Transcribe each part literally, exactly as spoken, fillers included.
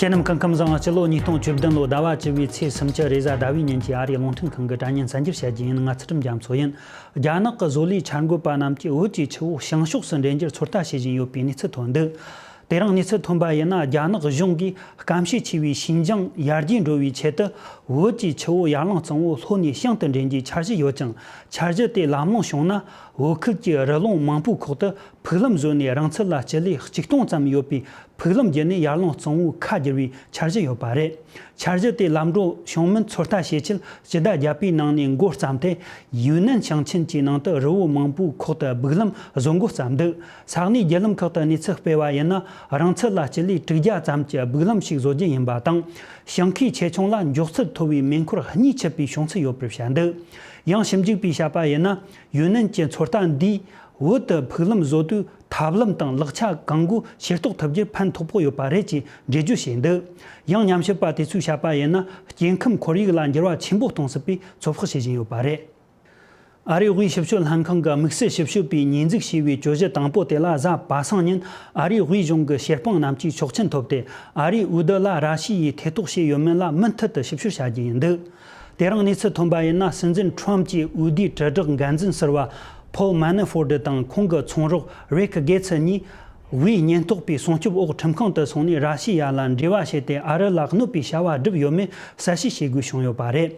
ཁྱེད་རྣམས་སྐུ་ཁམས་བཟང་། སྤྱི་ལོ་ཉིས་སྟོང་བཅུ་བདུན་ལོ་ཟླ་བ་བཅུ་བའི་ཚེས་སུམ་ཅུ་རེས་གཟའ་ཟླ་བའི་ཉིན་གྱི་ཨ་རིའི་རླུང་འཕྲིན་ཁང་གི་དྲ་བརྙན་གསར་འགྱུར་བཤད་རྒྱུ་ཡིན། ང་ཚུལ་ཁྲིམས་རྒྱ་མཚོ་ཡིན། རྒྱ་ནག་གི་བཟོ་ལས་འཆར་འགོད་པ་རྣམས་ཀྱིས་བོད་ཀྱི་ཆུ་བོ་བྱང་ཕྱོགས་སུ་འདྲེན་རྒྱུར་ཚོད་ལྟ་བྱེད་བཞིན་ཡོད་པའི་གནས་ཚུལ་ཐོན་འདུག་དེ་རིང་གནས་ཚུལ་ཐོན་པ་ཡིན་ན། རྒྱ་ནག་གཞུང་གིས་སྐམ་ཤས་ཆེ་བའི་ཞིན་ཅང་ཡར་རྒྱས་འགྲོ་བའི་ཆེད་དུ། བོད་ཀྱི་ཆུ་བོ་ཡར་ལུང་གཙང་བོ་ལྷོ་ནས་བྱང་དུ་འདྲེན་རྒྱུའི་འཆར་གཞི་ཡོད་ཅིང་། འཆར་གཞི་དེ་ལམ་ལྷོང་བྱུང་ན། བོད་ཁུལ་གྱི་རི་ཀླུང་མང་པོའི་ཁོག་ཏུ་ཕུག་ལམ་བཟོས་ནས། རང་ཚུད་ལ་སྤྱི་ལེ་གཅིག་སྟོང་ཙམ་ཡོད་པའི་ཕུག་ལམ་བརྒྱུད་ནས་ཡར་ལུང་གཙང་བོའི་ཁ་བསྒྱུར་བའི་འཆར་གཞི་ཡོད་པ་རེད། འཆར་གཞི་དེ་ལམ་འགྲོ་བྱུང་མིན་ཚོད་ལྟ་བྱེད་ཆེད། སྤྱི་ཟླ་བརྒྱད་པའི་ནང་ནས་འགོ་བརྩམས་ཏེ། ཡུན་ནན་ཞིང་ཆེན་གྱི་ནང་དུ་རི་བོ་མང་པོའི་ཁོག་ཏུ་སྦུག་ལམ་བཟོ་འགོ་བརྩམས་འདུག་ས་གནས་བརྒྱུད་ལམ་ཁག་ཏུ་གནས་ཚུལ་སྤེལ་བ་ཡིན་ན། རང་ཚུད་ལ་སྤྱི་ལེ་དྲུག་བརྒྱ་ཙམ་གྱི་སྦུག་ལམ་ཞིག་བཟོ་རྒྱུ་ཡིན་པ་དང་། ཞིང་ཁའི་ཆེ་ཆུང་ལ་མགྱོགས་ཚད་མཐོ་བའི་མེ་འཁོར་གཉིས་ཆུད་པའི་བྱུང་ཚུལ་ཡོད་པར་བཤད་འདུག་ཡང་ཞིབ་འཇུག་པས་བཤད་པ་ཡིན་ན། ཡུན་ནན་གྱི་ཚོད་ལྟ་འདིས། བོད་དུ་ཕུག་ལམ་བཟོ་དུས་ཐབས་ལམ་དང་ལག་ཆ་གང་དགོས་ཤེས་རྟོགས་ཐུབ་རྒྱུར་ཕན་ཐོགས་པོ་ཡོད་པ་རེད་ཅེས་འགྲེལ་བརྗོད་བྱས་འདུག་ཡང་ཉམས་ཞིབ་པ་དེ་ཚོས་བཤད་པ་ཡིན་ན། སྐྱེ་ཁམས་ཁོར་ཡུག་ལ་འགྱུར་བ་ཆེན་པོ་གཏོང་སྲིད་པའི་ཚོད་དཔག་བྱེད་བཞིན་ཡོད་པ་རེད། ཨ་རིའི་དབུས་ཞིབ་དཔྱོད་ལྷན་ཁང་གི་དམིགས་བསལ་ཞིབ་དཔྱོད་པས་ཉེས་འཛུགས་བྱས་པའི་གྱོད་གཞི་དང་པོ་དེ་ལ་གཟའ་པ་སངས་ཉིན་ཨ་རིའི་དབུས་གཞུང་གི་ཞེ་སྤང་རྣམས་ཀྱིས་ཆོག་མཆན་ཐོབ་སྟེ། ཨ་རིའི་འོས་བསྡུ་ལ་ར་ཤི་ཡས་ཐེ་གཏོགས་བྱས་ཡོད་མེད་ལ་མུ་མཐུད་དུ་ཞིབ་དཔྱོད་བྱ་རྒྱུ་ཡིན་འདུག་དེ་རིང་གནས་ཚུལ་ཐོན་པ་ཡིན་ན། སྲིད་འཛིན་ཁྲོམ་གྱི་འོས་བསྡུའི་དྲིལ་བསྒྲགས་འགན་འཛིན་ཟུར་པ་ཕོལ་མ་ནེ་ཧྥོར་ཏི་དང་ཁོང་གི་ཚོང་རོགས་རིག་གེ་ཚི་གཉིས། དབུས་ཉེན་རྟོག་པའི་སྲུང་སྐྱོབ་འོག་ཁྲིམས་ཁང་དུ་སོང་ནས། ར་ཤི་ཡ་ལ་འབྲེལ་བ་བྱས་ཏེ། ཨ་རི་ལ་གནོད་པའི་བྱ་བ་བསྒྲུབས་ཡོད་མེད་གསལ་བཤད་བྱེད་དགོས་བྱུང་ཡོད་པ་རེད།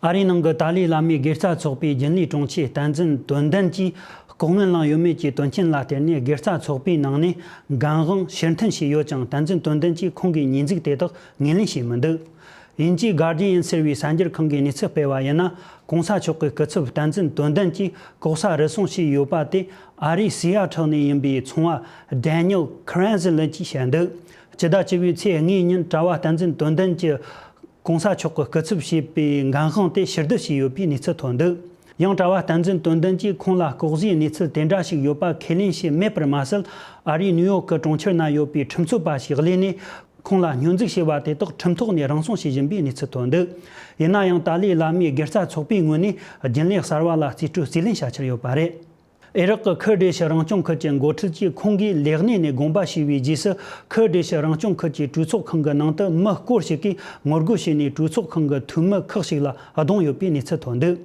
ཨ་རིའི་ནང་གི་ཏཱ་ལའི་བླ་མའི་དགེ་རྩ་ཚོགས་པའི་རྒྱུན་ལས་དྲུང་ཆེ་བསྟན་འཛིན་དོན་ལྡན་གྱིས་ལྐོག་རྔན་བླངས་ཡོད་མེད་ཀྱི་དོན་རྐྱེན་ལ་བརྟེན་ནས། དགེ་རྩ་ཚོགས་པའི་ནང་ནས་འགན་དབང་ཕྱིར་འཐེན་བྱས་ཡོད་ཀྱང་། བསྟན་འཛིན་དོན་ལྡན་གྱིས་ཁོང་གི་ཉེས་འཛུགས་དེ་དག་ངོས་ལེན་བྱས་མི་འདུག་དབྱིན་ཇིའི་Guardian་ཟེར་བའི་གསར་འགྱུར་ཁང་གིས་གནས་ཚུལ་སྤེལ་བ་ཡིན་ན། གོང་ས་མཆོག་གི་སྐུ་ཚབ་བསྟན་འཛིན་དོན་ལྡན་གྱིས་ལྐོག་ཟ་རུལ་སུངས་བྱས་ཡོད་པ་དེ། ཨ་རིའི་སི་ཨ་ཐལ་ནས་ཡིན་པའི་ཚོང་བ་Daniel Krasniqi་གྱིས་བཤད་འདུག་སྤྱི་ཟླ་བཅུ་པའི་ཚེས་གཉིས་ཉིན་གྲྭ་བ་བསྟན་འཛིན་དོན་ལྡན་གྱིས་གོང་ས་མཆོག་གི་སྐུ་ཚབ་བྱས་པའི་འགན་དབང་དེ་ཕྱིར་བསྡུ་བྱས་ཡོད་པའི་གནས་ཚུལ་ཐོན་འདུག་ཡང་གྲྭ་བ་བསྟན་འཛིན་དོན་ལྡན་གྱིས་ཁོང་ལ་ལྐོག་ཟའི་གནས་ཚུལ་དེ་འདྲ་ཞིག་ཡོད་པ་ཁས་ལེན་བྱས་མེད་པར་མ་ཟད། ཨ་རིའི་ནིའུ་ཡོག་གི་གྲོང་ཁྱེར་ན་ཡོད་པའི་ཁྲིམས་རྩོད་པ་ཞིག་གློད་ནས། ཁོང་ལ་སྙོན་འཛུགས་བྱས་པ་དེ་དག་ཁྲིམས་ཐོག་ནས་རང་སྲུང་བྱེད་བཞིན་པའི་གནས་ཚུལ་ཐོན་འདུག་ཡིན་ན་ཡང་། ཏཱ་ལའི་བླ་མའི་དགེ་རྩ་ཚོགས་པའི་ངོས་ནས་རྒྱུན་ལས་གསར་པ་ལ་རྩིས་སྤྲོད་རྩིས་ལེན་བྱ་འཆར་ཡོད་པ་རེད། ཨི་རག་གི་ཁུར་དྲེ་ཤི་རང་སྐྱོང་ཁུལ་གྱི་འགོ་ཁྲིད་ཀྱིས་ཁོང་གིས་ལས་གནས་ནས་དགོངས་པ་ཞུས་པའི་རྗེས་སུ། ཁུར་དྲེ་ཤི་རང་སྐྱོང་ཁུལ་གྱི་གྲོས་ཚོགས་ཁང་གི་ནང་དུ་མི་སྐོར་ཞིག་གིས་ངོ་རྒོལ་བྱས་ནས། གྲོས་ཚོགས་ཁང་གི་འཐུས་མི་ཁག་ཅིག་ལ་རྡུང་ཡོད་པའི་གནས་ཚུལ་ཐོན་འདུག་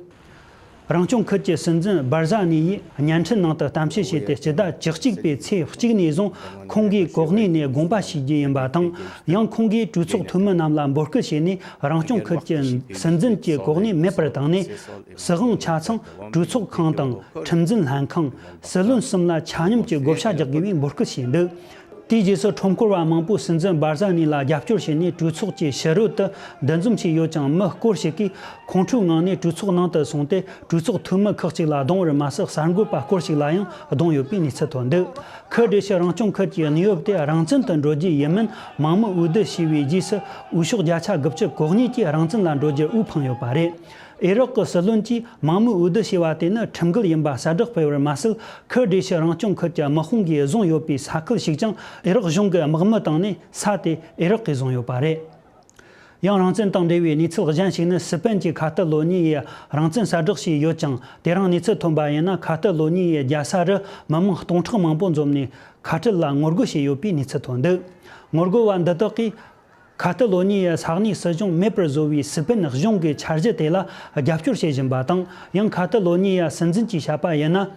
རང་སྐྱོང་ཁུལ་གྱི་སྲིད་འཛིན་སྦར་ཛ་ནི་ཡིས་བརྙན་འཕྲིན་ནང་དུ་གཏམ་བཤད་བྱས་ཏེ། སྤྱི་ཟླ་བཅུ་གཅིག་པའི་ཚེས་གཅིག་ནས་བཟུང་ཁོང་གིས་གོ་གནས་ནས་དགོངས་པ་ཞུ་རྒྱུ་ཡིན་པ་དང་། ཡང་ཁོང་གིས་གྲོས་ཚོགས་འཐུས་མི་རྣམས་ལ་འབོད་སྐུལ་བྱས་ནས། རང་སྐྱོང་ཁུལ་གྱི་སྲིད་འཛིན་གྱི་གོ་གནས་མེད་པར་བཏང་ནས། སྲིད་དབང་ཆ་ཚང་གྲོས་ཚོགས་ཁང་དང་ཁྲིམས་འཛིན་ལྷན་ཁང་། སྲིད་བློན་གསུམ་ལ་ཆ་སྙོམས་ཀྱི་བགོ་བཤའ་རྒྱག་དགོས་པའི་འབོད་སྐུལ་བྱས་འདུག་དེའི་རྗེས་སུ་ཁྲོམ་སྐོར་བ་མང་པོས་སྲིད་འཛིན་སྦར་ཛ་ནི་ལ་རྒྱབ་སྐྱོར་བྱས་ནས། གྲོས་ཚོགས་ཀྱི་ཕྱི་རོལ་དུ་འདུ་འཛོམས་བྱས་ཡོད་ཀྱང་། མི་སྐོར་ཞིག་གིས་ཁོང་ཁྲོའི་ངང་ནས་གྲོས་ཚོགས་ནང་དུ་སོང་སྟེ། གྲོས་ཚོགས་འཐུས་མི་ཁག་ཅིག་ལ་རྡུང་བར་མ་ཟད། གསར་འགོད་པ་སྐོར་ཞིག་ལ་ཡང་རྡུང་ཡོད་པའི་གནས་ཚུལ་ཐོན་འདུག་ཁུར་དྲེ་ཤི་རང་སྐྱོང་ཁུལ་གྱི་གནས་བབ་དེ་རང་བཙན་དུ་འགྲོ་རྒྱུ་ཡིན་མིན། མང་མོས་འོས་བསྡུ་བྱས་པའི་རྗེས་སུ། འོས་ཤོག་བརྒྱ་ཆ་དགུ་བཅུ་གོ་གཉིས་ཀྱིས་རང་བཙན་ལ་འགྲོ་རྒྱུར་འོས་འཕངས་ཡོད་པ་རེད། ཨི་རག་གི་སྲིད་བློན་གྱིས་མང་མོས་འོས་བསྡུ་བྱས་པ་དེ་ནི་ཁྲིམས་འགལ་ཡིན་པ་གསལ་བསྒྲགས་སྤེལ་བར་མ་ཟད། ཁུར་དྲེ་ཤི་རང་སྐྱོང་ཁུལ་གྱི་དམག་དཔུང་གིས་བཟུང་ཡོད་པའི་ས་ཁུལ་ཞིག་ཀྱང་ཨི་རག་གཞུང་གི་དམག་མི་བཏང་ནས། ས་དེ་ཨི་རག་གིས་བཟུང་ཡོད་པ་རེད། ཡང་རང་བཙན་དང་འབྲེལ་བའི་གནས་ཚུལ་གཞན་ཞིག་ནི། སི་པན་གྱི་ཁ་ཏ་ལོ་ཉི་ཡས་རང་བཙན་གསལ་བསྒྲགས་བྱས་ཡོད་ཀྱང་། དེ་རིང་གནས་ཚུལ་ཐོན་པ་ཡིན་ན། ཁ་ཏ་ལོ་ཉི་ཡའི་རྒྱལ་ས་རུ་མི་མང་སྟོང་ཕྲག་མང་པོ་འཛོམས་ནས་ཁ་བྲལ་ལ་ངོ་རྒོལ་བྱས་ཡོད་པའི་གནས་ཚུལ་ཐོན་འདུག་ངོ་རྒོལ་བ་འདི་དག་གིས། ཁ་ཏ་ལོ་ཉི་ཡའི་ས་གནས་སྲིད་གཞུང་མེད་པར་བཟོ་བའི་སི་པན་གཞུང་གི་འཆར་གཞི་དེ་ལ་རྒྱབ་སྐྱོར་བྱེད་བཞིན་པ་དང་། ཡང་ཁ་ཏ་ལོ་ཉི་ཡའི་སྲིད་འཛིན་གྱིས་བཤད་པ་ཡིན་ན།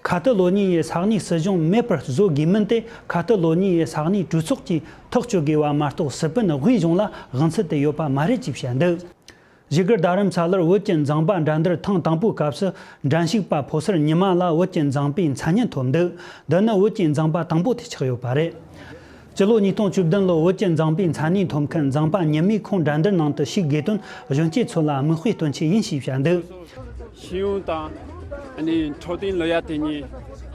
ཁ་ཏ་ལོ་ཉི་ཡའི་ས་གནས་སྲིད་གཞུང་མེད་པར་བཟོ་དགོས་མིན་དེ། ཁ་ཏ་ལོ་ཉི་ཡའི་ས་གནས་གྲོས་ཚོགས་ཀྱིས་ཐག་གཅོད་དགོས་པ་མ་གཏོགས། སི་པན་དབུས་གཞུང་ལ་དབང་ཚད་དེ་ཡོད་པ་མ་རེད་ཅེས་བཤད་འདུག་བཞུགས་སྒར་རྡ་རམ་ས་ལར་བོད་ཀྱི་མཛངས་པ་འགྲན་བསྡུར་ཐེངས་དང་པོའི་སྐབས་སུ། འགྲན་ཞུགས་པ་ཕོ་གསར་ཉི་མ་ལ་བོད་ཀྱི་མཛངས་པའི་མཚན་སྙན་ཐོབ་འདུག་འདི་ནི་བོད་ཀྱི་མཛངས་པ་དང་པོ་དེ་ཆགས་ཡོད་པ་རེད། སྤྱི་ལོ་ཉིས་སྟོང་བཅུ་བདུན་ལོར་བོད་ཀྱི་མཛངས་པའི་མཚན་སྙན་ཐོབ་མཁན་མཛངས་པ་ཉི་མས་ཁོང་འགྲན་བསྡུར་ནང་དུ་ཞུགས་དགོས་དོན་གཞོན་སྐྱེས་ཚོ་ལ་མིག་དཔེ་སྟོན་ཆེད་ཡིན་ཞེས་བཤད་འདུག་ཤེས་ཡོན་དང་ཨ་ནི་འཕྲོད་བསྟེན་ལོ་ཡ་དེ་གཉིས་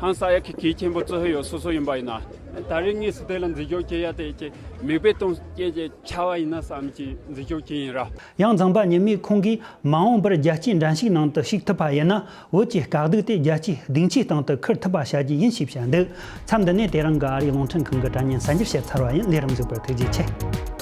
ཧང་སང་ཡ་གི་གལ་ཆེན་པོ་བརྩི་ཧོ་ཡོད། སོ་སོ་ཡིན་པ་ཡིན་ན། ད་རེས་དངོས་སུ་དེ་ལ་འཛིན་སྐྱོང་བྱེད་ཡ་དེ་ཀྱི་མིག་དཔེ་སྟོན་སྐྱེས་ཀྱི་ཆ་བ་ཡིན་ན་བསམ་གྱི་འཛིན་སྐྱོང་བྱེད་ཡིན་ར། ཡང་མཛངས་པ་ཉི་མས་ཁོང་གིས་མ་འོངས་པར་རྒྱལ་སྤྱིའི་འགྲན་ཞུགས་ནང་དུ་ཞུགས་ཐུབ་པ་ཡིན་ན། བོད་ཀྱི་དཀའ་སྡུག་དེ་རྒྱལ་སྤྱིའི་སྡིངས་ཆའི་སྟེང་དུ་ཁུར་ཐུབ་པ་བྱ་རྒྱུ་ཡིན་ཞེས་བཤད་འདུག་མཚམས་འདི་ནས་དེ་རིང་གི་ཨ་རིའི་རླུང་འཕྲིན་ཁང་གི་དྲ་བརྙན་གསར་འགྱུར་བཤད་ཚར་བ་ཡིན། ལས་རིམ་གཟིགས་པར་ཐུགས་རྗེ་ཆེ།